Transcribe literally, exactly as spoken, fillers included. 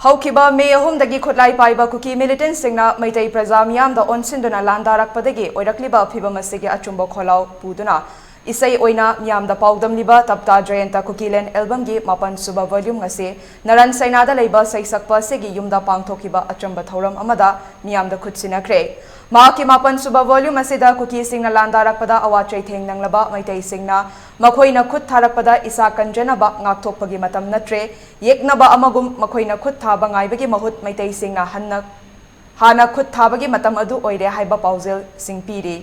ꯍꯧꯈꯤꯕ ꯃꯦ ꯑꯍꯨꯝꯗꯒꯤ ꯈꯨꯠꯂꯥꯏ ꯄꯥꯏꯕ ꯀꯨꯀꯤ ꯃꯤꯂꯤꯇꯦꯟꯁꯤꯡꯅ ꯃꯩꯇꯩ ꯄ꯭ꯔꯖꯥ ꯃꯤꯌꯥꯝꯗ ꯑꯣꯟꯁꯤꯟꯗꯨꯅ ꯂꯥꯟꯗꯥꯔꯛꯄꯗꯒꯤ ꯑꯣꯏꯔꯛꯂꯤꯕ ꯐꯤꯚꯝ ꯑꯁꯤꯒꯤ ꯑꯆꯨꯝꯕ ꯈꯣꯜꯂꯥꯎ ꯄꯨꯗꯨꯅ ꯏꯁꯩ ꯑꯣꯏꯅ ꯃꯤꯌꯥꯝꯗ ꯄꯥꯎꯗꯝꯂꯤꯕ ꯇꯞꯇꯥ ꯖꯌꯟꯇ ꯀꯨꯀꯤꯂꯦꯟ ꯑꯦꯜꯕꯝꯒꯤ ꯃꯥꯄꯟ ꯁꯨꯕ ꯚꯣꯂ꯭ꯌꯨꯝ ꯑꯁꯤ ꯅꯔꯟ ꯁꯩꯅꯥꯗ ꯂꯩꯕ ꯁꯩꯁꯛꯄ ꯑꯁꯤꯒꯤ ꯌꯨꯝꯗ ꯄꯥꯡꯊꯣꯛꯈꯤꯕ ꯑꯆꯝꯕ ꯊꯧꯔꯝ ꯑꯃꯗ ꯃꯤꯌꯥꯝꯗ ꯈꯨꯠ ꯁꯤꯟꯅꯈ꯭ꯔꯦ꯫ ꯃꯍꯥꯛꯀꯤ ꯃꯥꯄꯟ ꯁꯨꯕ ꯚꯣꯂ꯭ꯌꯨꯝ ꯑꯁꯤꯗ ꯀꯨꯀꯤꯁꯤꯡꯅ ꯂꯥꯟꯗꯥꯔꯛꯄꯗ ꯑꯋꯥ ꯆꯩꯊꯦꯡ ꯅꯪꯂꯕ ꯃꯩꯇꯩꯁꯤꯡꯅ ꯃꯈꯣꯏꯅ ꯈꯨꯠ ꯊꯥꯔꯛꯄꯗ ꯏꯁꯥ ꯀꯟꯖꯅꯕ ꯉꯥꯛꯊꯣꯛꯄꯒꯤ ꯃꯇꯝ ꯅꯠꯇ꯭ꯔꯦ, ꯌꯦꯛꯅꯕ ꯑꯃꯒꯨꯝ ꯃꯈꯣꯏꯅ ꯈꯨꯠ ꯊꯥꯕ ꯉꯥꯏꯕꯒꯤ ꯃꯍꯨꯠ ꯃꯩꯇꯩꯁꯤꯡꯅ ꯍꯟꯅ ꯍꯥꯟꯅ ꯈꯨꯠ ꯊꯥꯕꯒꯤ ꯃꯇꯝ ꯑꯗꯨ ꯑꯣꯏꯔꯦ ꯍꯥꯏꯕ ꯄꯥꯎꯖꯦꯜꯁꯤꯡ ꯄꯤꯔꯤ꯫